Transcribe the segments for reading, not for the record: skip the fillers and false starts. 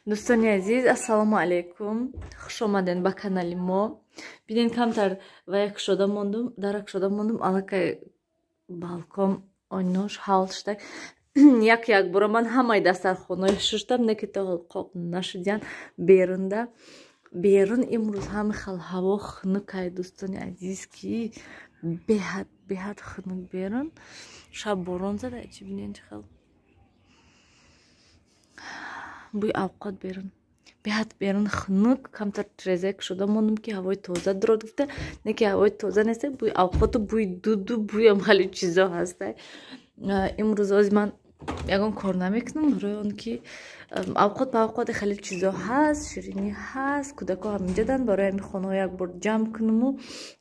Дӯстони азиз, ассалому алайкум, хуш омаден ба канали мо. Бинен, камтар ва як шода мондум, дарак шода мондум, аллакай балкон ойнош ҳал шуда. Як як бора ман ҳамаи дастархонаи шуштам, не ки то ҳол қоқ нашудиян берунда. Берун имрӯз ҳами хел ҳаво хунукай, дӯстони азиз, ки беҳад беҳад хунук берун. Шаб борон зада, чи бинен, чӣ хел бӯи авқот берун, беҳад берун хунук. Камтар трезак шуда мондум, ки ҳавои тоза дурод гуфта, не ки ҳавои тоза неста, бӯи авқоту бӯи дуду бӯям хеле чизо ҳаста. Имрӯз ози ман ягон кор намекунам, барои он ки авқот ба авқоти хеле чизо ҳаст, ширинӣ ҳаст, кӯдако ҳаминҷадан. Барои ҳамин хонаҳо як бор ҷамъ кунуму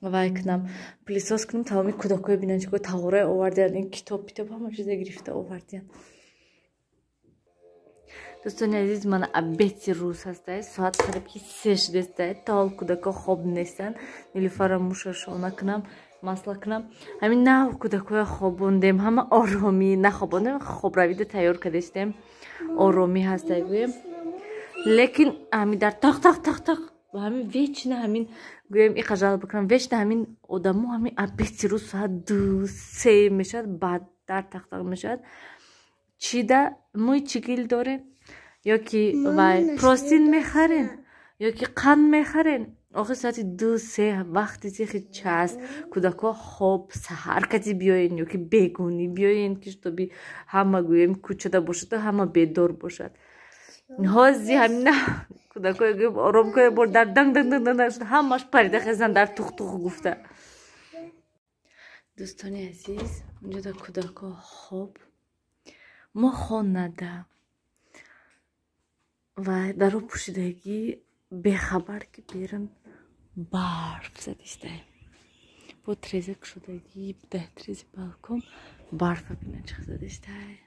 вай кунам, пылесос кунам. Тамоми кӯдакҳои бинан чико тағорае овардиян, ин китоб питоб ҳама чиза гирифта овардиян. Дӯстони азиз, мана обеди рӯз ҳастай, соат қариб ки 3 шудестай, то ҳол кӯдако хоб нестанд. Нилуфарро муша шона кунам, масла кунам. Ҳамин нав кӯдакҳоя хобондем, ҳама оромӣ нахобондем, хобравида тайёр кардастем, оромӣ ҳастай гӯем. Лекин ҳамин дар тақ тақ тақ тақ ва ҳамин вечно ҳамин гӯем, иқа жал бикунам, вечно ҳамин одамо ҳамин обеди рӯз соат 2-3 мешавад, баъд дар тақ тақ мешавад. Чида мӯи чигил дорем, ё ки вай простин мехарен, ё ки қанд мехарен. Охир соати 2-3 вақти зихи час кӯдакҳо хоб, саҳар кати биёен ё ки бегунӣ биёен, ки шутоби ҳама гӯем кӯчада бошаду ҳама бедор бошад. Ҳози ҳамина кӯдакҳое гӯем ором кунем, бор дар данг данг данг данг шуд, ҳамаш парида хезан дар тух-тух гуфта. Дӯстони азиз, унҷода кӯдакҳо хоб, мо хонада ва даро пӯшидагӣ, бехабар ки берун барф задистай. Бо треза кушодагӣ, дар трези балкон барфа бина чӣ задистай.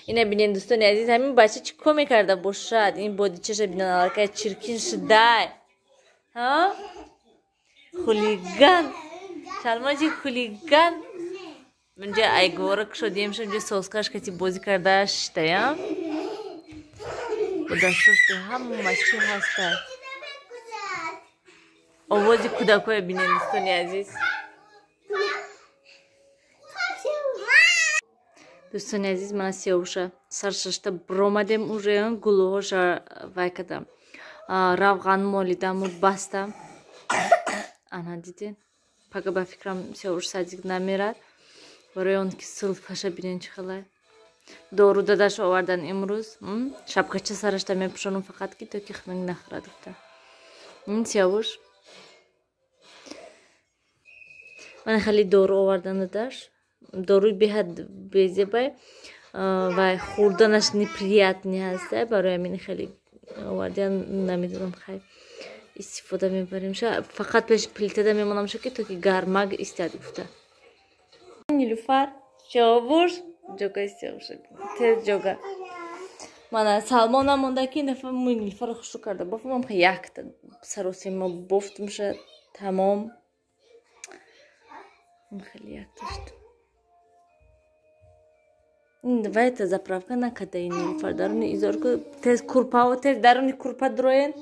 Ина бинен, дӯстони азиз, ҳамин бача чӣ кор мекарда бошад? Ин бодичаша бинан, аллакай чиркин шудай. Ҳа? Хулиган. Шалмаҷи хулиган. Унҷа айгора кушодем, унҷа соскаш кати бозӣ карда шитаям. Бо дастошти ҳама чӣ ҳаста. Овози кӯдакҳоя бинен, дӯстони азиз. Дӯстони азиз, мана сиёвуша саршашта биромадем, уже гулуҳоша вай кардам, равған молидаму бастам. Ана диден, пага ба фикрам сиёвуш садик намерад, барои он ки сулфаша бинен чӣ хелай. Дору дадаш овардан имрӯз, шапкача сарашта мепӯшонам фақат, ки то ки хунук нахӯрад гуфта. Сиёвуш мана хеле дору овардан дадаш, доруи беҳад безебай ва хӯрданаш неприятный ҳаста, барои ҳамин хеле овардиан, намедонам, хай истифода мебарем. Фақат пеши плитада мемонам ша, ки то ки гармак истад гуфта. Нилуфар, сиёвуш ҷога, сиёвуш тез ҷога. Мана Салмон намонда, ки ин дафъа мӯи Нилуфарро хушрӯ карда бофтам, якта саросема бофтумша, тамом. Хеле якта шуд. Вайта заправка накарда ин Нилуфар, даруни изор ку тез курпао, тез даруни курпа дуроен.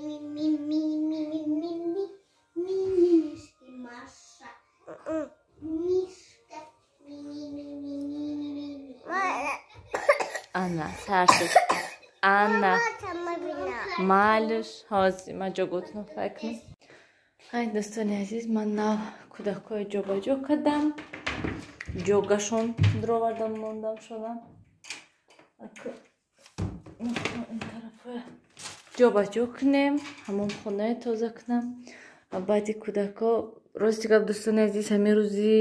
Ана сар шуд. Ана малиш, ҳозир ман ҷоготно фай кунам. Ай дӯстони азиз, ман нав кӯдакҳои ҷобаҷо кардам, ҷогашон дуровардам, мондам шудам. Ин тарафҳоя ҷобаҷо кунем, ҳамон хонаи тоза кунам. Баъди кӯдакҳо, рости гап, дӯстони азиз, ҳамин рӯзи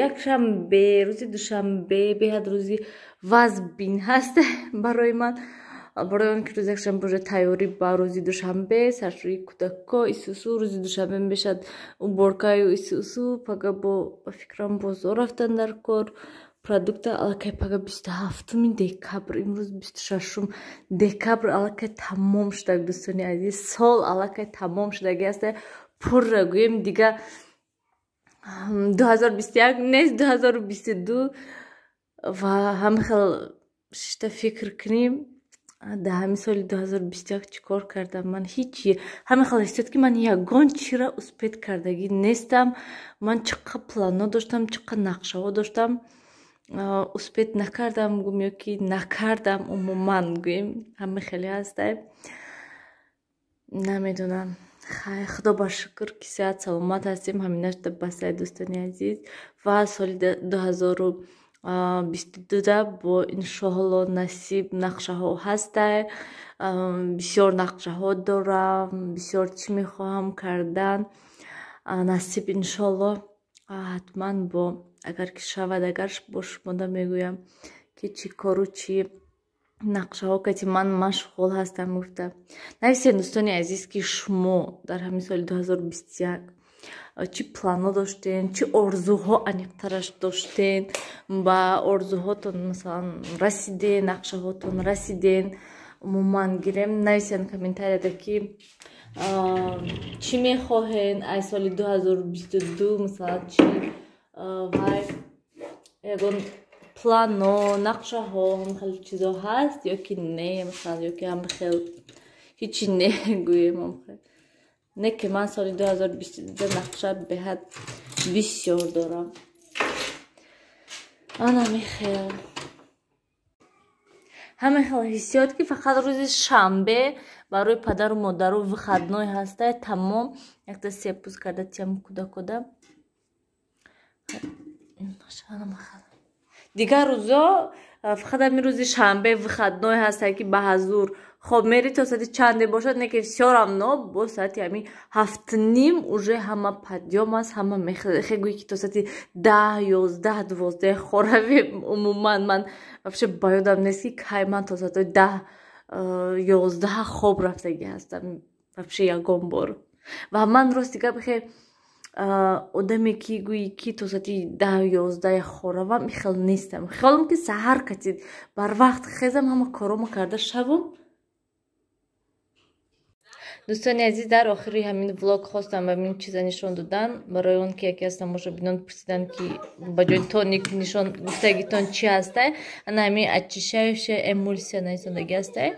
якшанбе, рӯзи душанбе беҳад рӯзи вазбин ҳаст барои ман, барои он ки рӯзи якшанбе уже тайёрӣ ба рӯзи душанбе, саршӯии кӯдакҳо, исусу. Рӯзи душанбе мешавад уборкаю исусу. Пага бо ба фикрам бозор рафтан дар кор, продукта. Аллакай пага 27 декабр, имрӯз 26 декабр, аллакай тамом шудаг, дӯстони азиз, сол аллакай тамом шудаги аст. Пурра гӯем, дига 2021 нест, 2022. Ва ҳама хел шишта фикр кунем, дар ҳамин соли 2021 чӣ кор кардам ман? Ҳичи. Ҳамин хел ҳиссиёт, ки ман ягон чиро успеть кардагӣ нестам. Ман чӣ қадр планҳо доштам, чӣ қадр нақшаҳо доштам, успеть накардам гум ё ки накардам умуман гӯем. Ҳама хеле ҳастай, намедонам. Хай, Худо ба шукр, ки сеҳат саломат ҳастем, ҳаминаш басай, дӯстони азиз. Ва соли 2022-да бо иншоалло насиб нақшаҳо ҳастай. Бисёр нақшаҳо дорам, бисёр чӣ мехоҳам кардан. Насиб, иншоалло, ҳатман бо агар ки шавад, агар бо шумода мегӯям, ки чӣ кору чӣ нақшаҳо кати ман машғул ҳастам гуфта. Нависед, дӯстони азиз, ки шумо дар ҳамин соли 2021 чӣ планҳо доштен, чӣ орзуҳо аниқтараш доштен, ба орзуҳотон масалан расиден, нақшаҳотон расиден. Умуман гирем, нависен комментарияда, ки чӣ мехоҳен аз соли 2022, масалан, чӣ вай ягон плано, нақшаҳо, ҳамхел чизо ҳаст ё ки не, масалан, ё ки ҳамхел ҳичи не гӯем. Ҳамхел не, ки ман соли 2022 нақша беҳад бисёр дорам. Ана мехел ҳама хел ҳиссиёт, ки фақат рӯзи шанбе барои падару модару выходной ҳастай, тамом. Якта сепуз карда тиям кӯдакода. Дигар рӯзо фақат ҳамин рӯзи шанбе выходной ҳастай, ки ба ҳазур хоб мери то соати чанде бошад, не ки всё равно бо соати ҳамин 7:30 уже ҳама подъём аст, ҳама мехегӯи, ки то соати 10, 11, 12 хоравем. Умуман ман вообще ба ёдам нест, ки кай ман то соатҳои 10, 11 хоб рафтагӣ ҳастам вообще ягон бор. Ва ман рости гап хе одаме, ки гӯӣ, ки то соати 10, 11 хоравам, ихел нестам. Хиёлам, ки саҳар кати барвақт хезам, ҳама коромо карда шавам. Дӯстони азиз, дар охири ҳамин влог хостам ба ин чиза нишон додан, барои он ки яке аз тамошобинон пурсиданд, ки ба ҷои тоник нишон гуфтагитон чӣ ҳастай. Ана ҳамин очищающая эмульсия нависондагӣ ҳастай,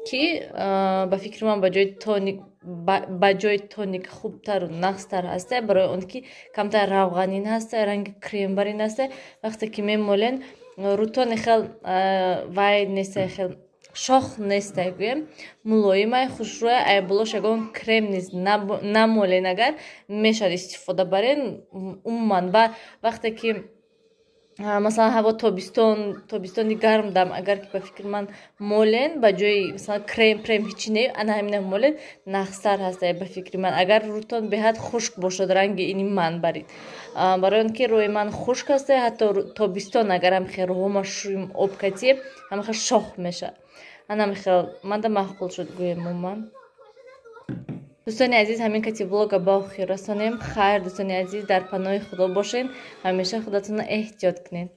ки ба фикри ман ба ҷои тоник хубтару нағзтар ҳастай, барои он ки камтар равғанин ҳастай, ранги крембарин ҳастай. Вақте ки мемолен, рӯтони хел вай нестай, хел шох нестай гӯем, мулоимай, хушрӯя. Ай болош ягон крем низ намолен, агар мешавад, истифода барен умуман. Ва вақте ки масалан ҳаво тобистон, тобистони гарм дам, агар ки ба фикри ман молен, ба ҷои масалан крем прем ҳичи не, ана ҳамина молен, нағзтар ҳастай ба фикри ман. Агар рӯтон беҳад хушк бошад, ранги ини ман барид, барои он ки рӯи ман хушк ҳастай, ҳатто тобистон агар ҳамхел рӯҳома шӯем об катӣ, ҳамхел шох мешавад. Анамихел манда маъқул шуд гӯем умуман. Дӯстони азиз, ҳамин кати влога ба охир расонем. Хайр, дӯстони азиз, дар паноҳи Худо бошед, ҳамеша худатонро эҳтиёт кунед.